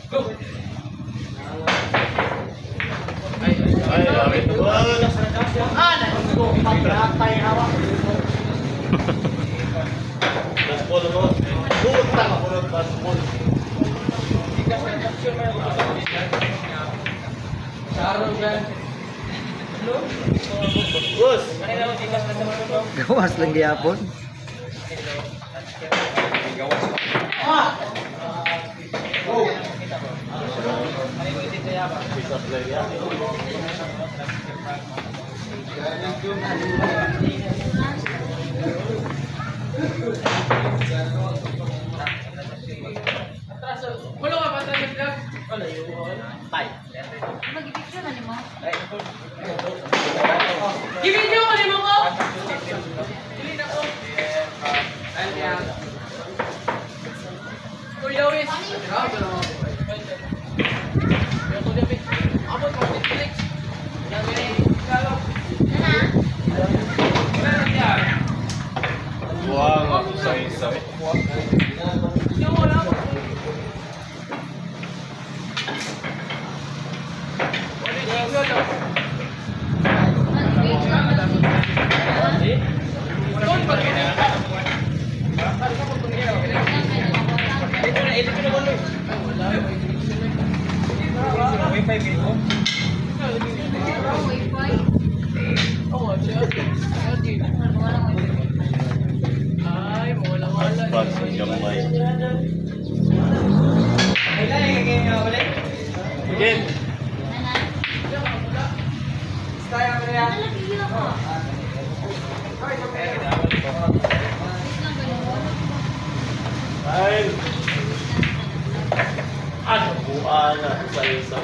Ay, awit naman. Last ball mo. Putang ako ng last ball. Boss! Gawas lang gyapon. Pick up line yan. Mag-picture na nimo. Giving ko nimo ko. Dili na ko. Kuya Lawis. Abot mo Netflix. Buwang ako sa isa. Wi-Fi. Walang wifi. Ay, wala wala. Pass ang gamay. Again. Nana. Nalagyan ako. Wait lang, ganun. Ay. Ano? Buwan na sa isa.